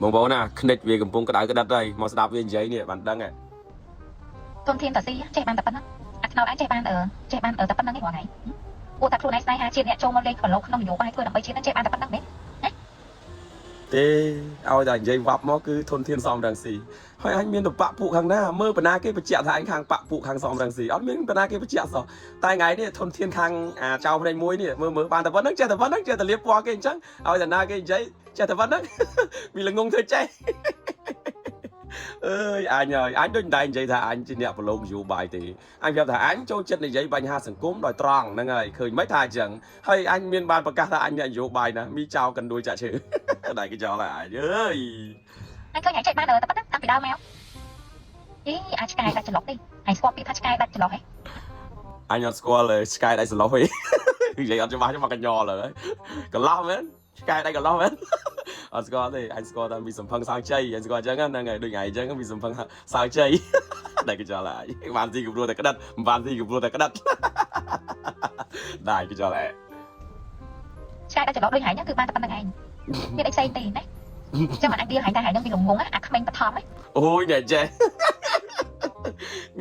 បងប្អូនណាខ្និចវាកំពុងក្តៅក្តិតហើយមកស្ដាប់វានិយាយនេះបានដឹងហ៎ ធនធានតាស៊ីចេះបានតែប៉ុណ្ណឹងអាថ្នោតឯងចេះបានអឺចេះបានតែប៉ុណ្ណឹងឯងរាល់ថ្ងៃពួកតែខ្លួនឯងស្នេហាជាតិអ្នកចូលមកលេងប្រឡូកក្នុងនយោបាយធ្វើដើម្បីជាតិហ្នឹងចេះបានតែប៉ុណ្ណឹងទេ ទេឲ្យតែនិយាយវ៉ាប់មកគឺធនធានសំរងស៊ីហើយអញមានតបៈពួកខាងណាមើលបណ្ណាគេបញ្ជាក់ថាអញខាងបៈពួកខាងសំរងស៊ីអត់មានបណ្ណាគេបញ្ជាក់សោះតែថ្ងៃនេះធនធានខាងអាចៅភ្នែកមួយនេះមើលមើលបានតែប៉ុណ្្នឹងចេះតែប៉ុណ្្នឹងចេះតែលៀបពណ៌គេអញ្ចឹងឲ្យតែណាគេនិយាយចេះតែប៉ុណ្្នឹង មានល្ងងធ្វើចេះ អើយអញហើយអញដូចមិនដែរនិយាយថាអញជាអ្នកប្រឡូកនយោបាយទេអញប្រាប់ថាអញចូលចិត្តនិយាយបញ្ហាសង្គមដោយត្រង់ហ្នឹងហើយឃើញមិនថាអញ្ចឹងហើយអញមានបានប្រកាសថាអញអ្នកនយោបាយណាមីចោលកណ្ដួយចាក់ឈើ ដែរគេចោលហើយអញអើយ អញឃើញឯងចេះបានតែប៉ុណ្ណឹងតាំងពីដើមមកអីអាចឆ្កែដាច់ចន្លោះនេះឯងស្គាល់ពាក្យថាឆ្កែដាច់ចន្លោះហ៎ អញអត់ស្គាល់ឆ្កែដៃសន្លុះទេ និយាយអត់ច្បាស់ទេមកកញ្ញល់ហើយកន្លោះមែនឆ្កែដៃកន្លោះមែន អត់ស្គាល់ទេអញស្គាល់តែមីសំផឹងសៅជ័យអញស្គាល់អញ្ចឹងហ្នឹងហើយដូចថ្ងៃអញ្ចឹងមីសំផឹងសៅជ័យ ដែរគេចោលហើយបានស៊ីកំព្រួតែក្តិតមិនបានស៊ីកំព្រួតែក្តិត ដែរគេចោលហើយ ឆ្កែដាច់ចន្លោះដូចហែងហ្នឹងគឺបានតែប៉ុណ្្នឹងឯងមានអីផ្សេងទេណាចាំអញឌៀលហែងតែហែងហ្នឹងវាងងអាក្មេងបឋម អូយអ្នកចេះ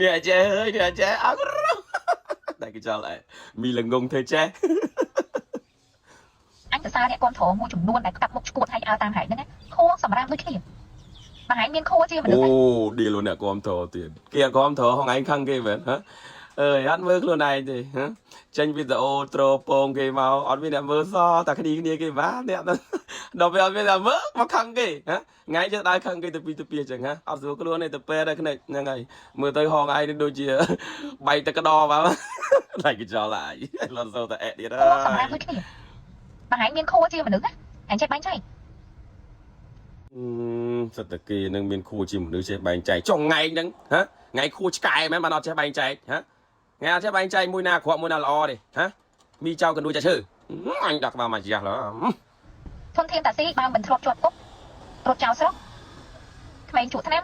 អ្នកចេះអើយអ្នកចេះអើ ដែរគេចោលហើយមីល្ងងធ្វើចេះ អញសរសើរអ្នកគ្រប់គ្រងមួយចំនួនដែលកាប់មុខឈួតហើយឲ្យតាមហែងហ្នឹងណាខួរសម្រាប់ដូចគ្នាបើហែងមានខួរជាមនុ អូ ស្ស ឌីលអ្នកគាំទ្រទៀតគេអត់គាំទ្រហងឯងខឹងគេមែនហ៎អើយអត់មើលខ្លួនឯងទេហ៎ចេញវីដេអូត្រូពងគេមកអត់មានអ្នកមើលសោះតែគ្នាគ្នាគេបានអ្នកហ្នឹងដល់ពេលអត់មានអ្នកមើលមកខឹងគេហ៎ថ្ងៃចេះដើរខឹងគេទៅពីទៅពីអញ្ចឹងហ៎អត់ស្រួលខ្លួនទេទៅពេទ្យដែរគ្នាហ្នឹងហើយមើលទៅហងឯងនេះដូចជា បែកទឹកកដបាទ ឡៃកចោលហើយលន់សូតែអេទៀត ខួរ ហើ សម្រាប់ យ ដូចគ្នាបើហែងមានខួរជាមនុស្សណាអញចេះបែងចែក អឺសិតតែគេនឹងមានខួរជាមនុស្សចេះបែងចែកចុងថ្ងៃហ្នឹងហ៎ថ្ងៃខួរឆ្កែមែនបានអត់ចេះបែងចែកហ៎ថ្ងៃអត់ចេះបែងចែកមួយណាអាក្រក់មួយណាល្អទេហ៎មីចៅកណ្ដួយចាក់ឈើអញដាក់ក្បាលមកយ៉ាស់ឡើ ធនធានតាស៊ីបើមិនធ្លាប់ជាប់គុករត់ចោលស្រុកក្មេងជក់ថ្នាំ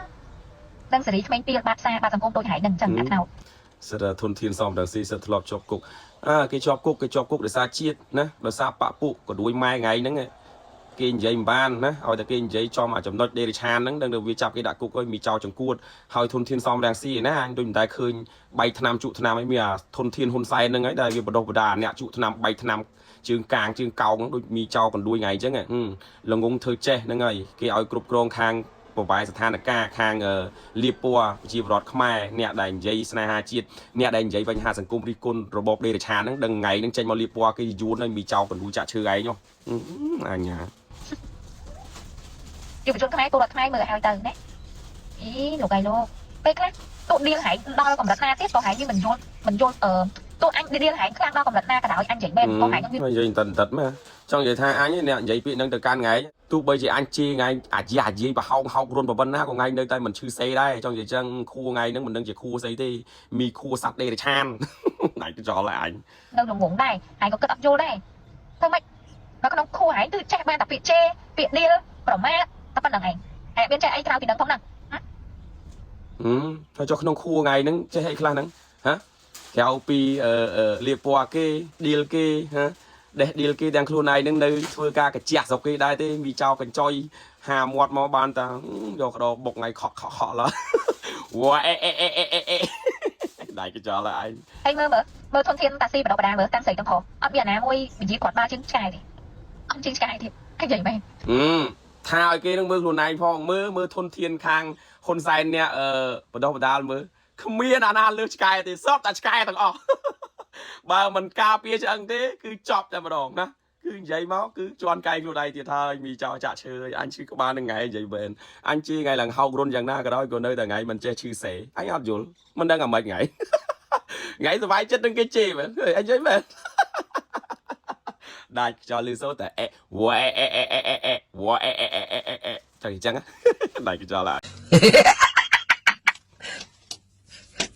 និងសេរីក្មេងពីលបាត់សារបាត់សង្គមដូចហែងហ្នឹងអញ្ចឹងអាថ្នោត សិតតែធនធានសំរងស៊ីសិតធ្លាប់ជាប់គុកអើគេជាប់គុកគេជាប់គុកដោយសារជាតិណាដោយសារបពពួកកណ្ដួយម៉ែថ្ងៃហ្នឹងគេនិយាយមិនបានណាឲ្យតែគេនិយាយចំអាចំណុចដេរិឆានហ្នឹងដឹងតែវាចាប់គេដាក់គុកហើយមីចៅចង្កួតហើយធនធានសំរងស៊ីឯណាអញដូចមិនដែលឃើញបែកថ្នាំជក់ថ្នាំអីមានអាធនធានហ៊ុនសែនហ្នឹងហើយដែលវាបដុសបដាអ្នកជក់ថ្នាំបែកថ្នាំជើងកាងជើងកោងដូចមីចៅកណ្ដួយថ្ងៃអញ្ចឹងល្ងងធ្វើចេះហ្នឹងហើយគេឲ្យគ្រប់គ្រងខាងប្រវាយស្ថានភាពខាងលៀបពណ៌ប្រជាពលរដ្ឋខ្មែរអ្នកដែលនិយាយស្នេហាជាតិអ្នកដែលនិយាយបញ្ហាសង្គមរិះគន់របបដេរឆានហ្នឹងដឹងថ្ងៃហ្នឹងចេញមកលៀបពណ៌គេយួនហើយមីចៅកណ្ដួយចាក់ឈើឯងហ៎អញ្ញា យុវជនខ្មែរពលរដ្ឋខ្មែរមើលឲ្យទៅណាអីលោកឯងលោកពេលខ្លះទោះឌៀលហែងដល់កម្រិតណាទៀតក៏ហែងវាមិនយល់មិនយល់អឺទោះអញឌៀលហែងខ្លាំងដល់កម្រិតណាក៏ដោយអញនិយាយមែនក៏ហែងនឹងវា និយាយតិតតិតមែនចង់និយាយថាអញអ្នកនិយាយពាក្យហ្នឹងទៅកាន់ថ្ងៃទោះបីជាអញជេរថ្ងៃអាយាអាយាយប្រហោងហោករុនប៉ុណ្ណាក៏ថ្ងៃនៅតែមិនឈឺសេដែរចង់និយាយចឹងខួរថ្ងៃហ្នឹងមិនដឹងជាខួរស្អីទេមីខួរសត្វដេរឆាន ណៃចោលអញ នៅល្ងងដែរហែងក៏គិតអត់យល់ដែរធ្វើម៉េចនៅក្នុងខួរហែងគឺចេះបានតែពាក្យជេរពាក្យឌៀលប្រមាថតែប៉ុណ្្នឹងឯងហែងមានចេះអីក្រៅពីនឹងផងហ្នឹង ហឹមហើយចុះក្នុងខួរថ្ងៃហ្នឹងចេះអីខ្លះហ្នឹងហ៎ក្រៅពីអឺលៀបពណ៌គេឌីលគេហ៎ដេះឌីលគេទាំងខ្លួនឯងហ្នឹងនៅធ្វើការកាជះស្រុកគេដែរទេមីចោលកញ្ចុយហាមាត់មកបានតាយកកដោបុកថ្ងៃខក់ខក់ខក់ឡើវ៉ាអេអេអេអេអេអេដៃកញ្ចោលហើយឯង ហើយមើលមើលមើលធនធានតាស៊ីបដបដាមើលតាំងស្រីទាំងប្រុសអត់មានអាណាមួយវិជាគាត់បានជាងឆ្កែទេអត់ជាងឆ្កែទៀតហើយនិយាយមែន ហឹមថាឲ្យគេនឹងមើលខ្លួនឯងផងមើលមើលធនធានខាងហ៊ុនសែនអ្នកអឺបដោះបដាលមើលគ្មានអាណាលើសឆ្កែទេសពតែឆ្កែទាំងអស់ បើមិនការពារឆ្អឹងទេគឺចប់តែម្ដងណាគឺនិយាយមកគឺជន់កែងខ្លួនឯងទៀតហើយមីចោលចាក់ឈើអញឈឺក្បាលនឹងថ្ងៃនិយាយមែនអញជឿថ្ងៃឡើងហោករុនយ៉ាងណាក៏ដោយក៏នៅតែថ្ងៃមិនចេះឈឺសេអញអត់យល់មិនដឹងអាម៉េចថ្ងៃ ថ្ងៃសុបាយចិត្តនឹងគេជេរមែនអញនិយាយមែន ដាច់ខ្យល់លឺសូរតែអេវ៉េអេអេអេអេអេវ៉េអេអេអេអេអេអេចឹងអញ្ចឹង ដាច់ខ្យល់ហើយ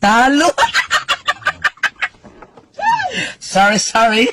Talo. Sorry, sorry.